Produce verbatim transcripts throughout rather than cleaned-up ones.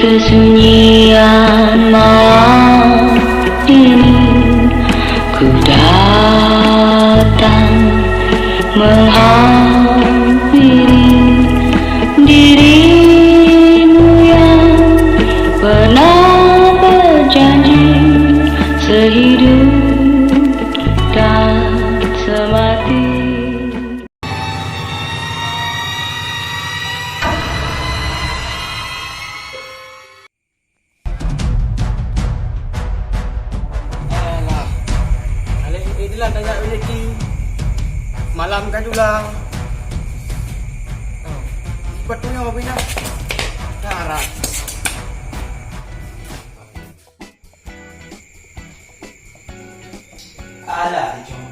Kesunyian malam ini ku datang menghampiri dirimu yang pernah berjanji sehidup dan semati. Alah. Alah, eh, dilah tanya rezeki. Malam ka jula. Oh. Sepatu nyoe apa nya? Karak. Alah, Icong.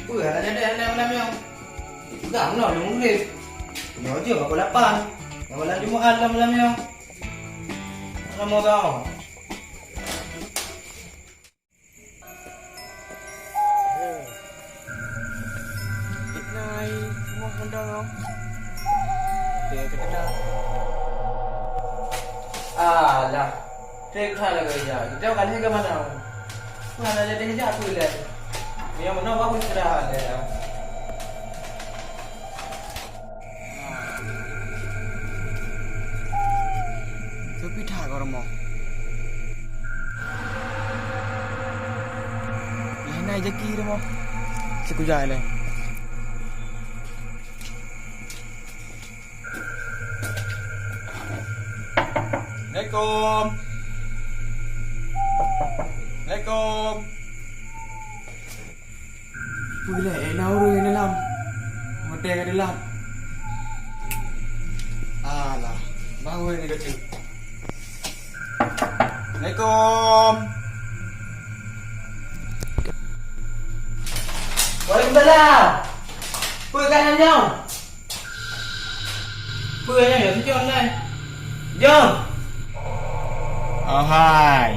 Peue hana jadi aneuk malam nyoe? Peugah meunoe lôn murit. Nyoe jeuem pukon lapan. Nyoe malam Jumat lah malam nyoe. Lama kau. Itnai, moh mendong. Oke, kita. Alah. Trép that lagèe ija. Kita kan ke mana? Mana jadi ija aku lihat. Yang mana aku istirahat ya. Tapi that kau rumoh. Lain aja ki rumoh. Sekujai leh. Assalamualaikum. Assalamualaikum. Peue lé, eh, na ureueng dalam. Meutai ka dalam. Alah, bawa ni kecil. Assalamualaikum. Waalaikumsalam. Peue ka nyoe? Peue nyoe, si Jon nyan? Jon! Oh hai,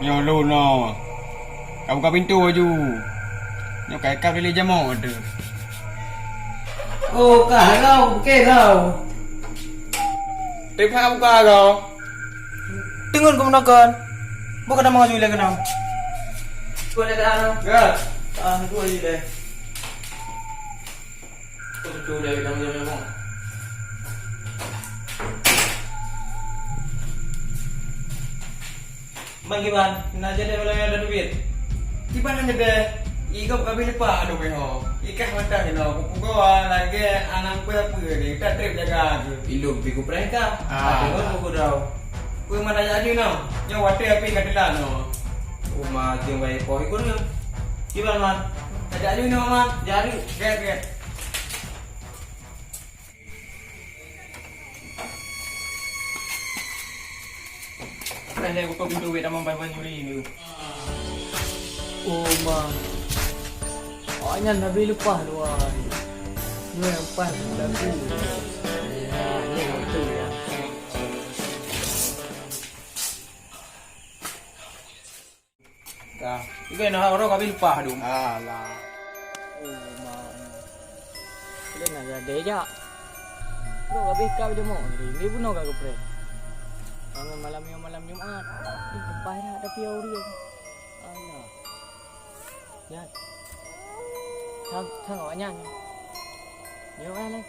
nyoe lôn nyoe. Ka buka pintoe laju. Nyoe ka ikab lé jamok teuh. Oh, ka kau, oke kau. Trép that buka kau. Teungeut keumeunokon. Buka nama laju lé keunong. Buka lé keunong. Ya. Ah, buka laju lé. Bagi ban, na jadi bala ada duit. Kiban na jadi, igop ka beuleupah adoe ho. Ikah mata keunoe, kupugoe lagèe anang peue-peue ni, ka trép jaga tu. Ilôn pi kupreh ka. Ah. Ada kan buku dau. Peue man tajak aju nyoe? Nyoe watèe api ka teulat nyoe. Uma jeuem bae poh ikut nyoe. Kiban man? Tajak aju nyoe man. Jadi. Gèt, gèt. Kan saya buka pintu wet amang bai nyuri ni. Oh, ma. Awaknyan habéh leupah luwai. Nyoe nyang pas lagu. Ya, ni waktu ya. Dah. Ibe na roh kami leupah dong. Alah. Oh, ma. Dia nak jadi jak. Bro, habéh kau jemok. Ini bunoe ka geprek. Bangun malam nyoe malam Jumat. Ih, leupah dah tapi ureueng. Alah. Nyan. Sang, sang awak nyan. Nyoe kan, eh?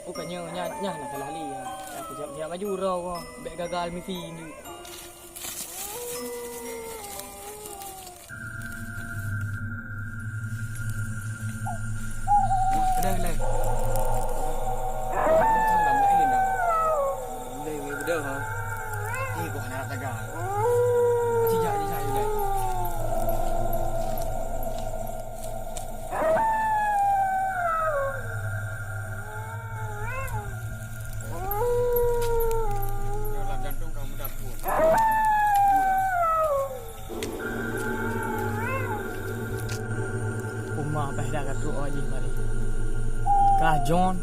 Bukan nyoe, nyan, nyan nak salah li. Aku siap-siap baju roh kau. Bek gagal misi ni. Ada leh. Ada leh, ada leh. Ih, kok anak taga. Cijak, cijak, cijak. Nyoe lam jantung kamu dapur. Uma abah dah ka trok jih mari. Kah John,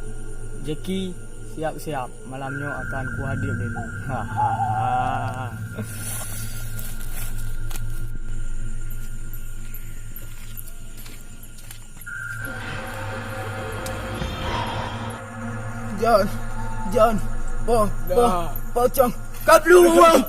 Jackie, siap-siap. Malam nyoe akan kuhadéb lé lôn. Ha, ha, ha. John, John, Oh, oh, pocong. Kablu, Bang.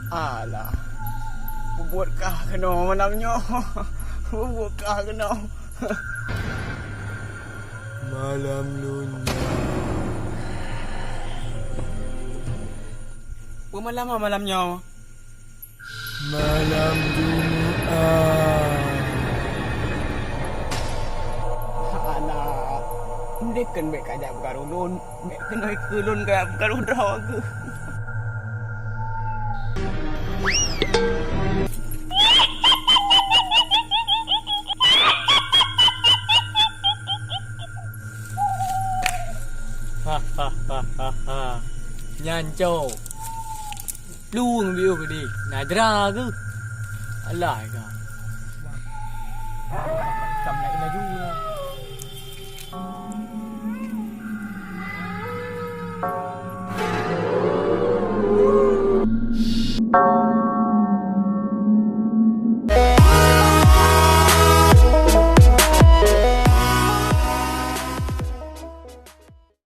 Alah. Peubuet kah keunoe malam nyoe? Peubuet kah keunoe? Malam lôn nyoe. Peue malam, ah, malam nyoe? Malam Jumat. Alah, ndeh kheun bèk kajak beukaru lôn, bèk keunoe keu lôn kajak beukaru droe geuh. Nyan cok. Plueng biôh geude. Nadra geuh. Alah ka. Kam naik laju lah.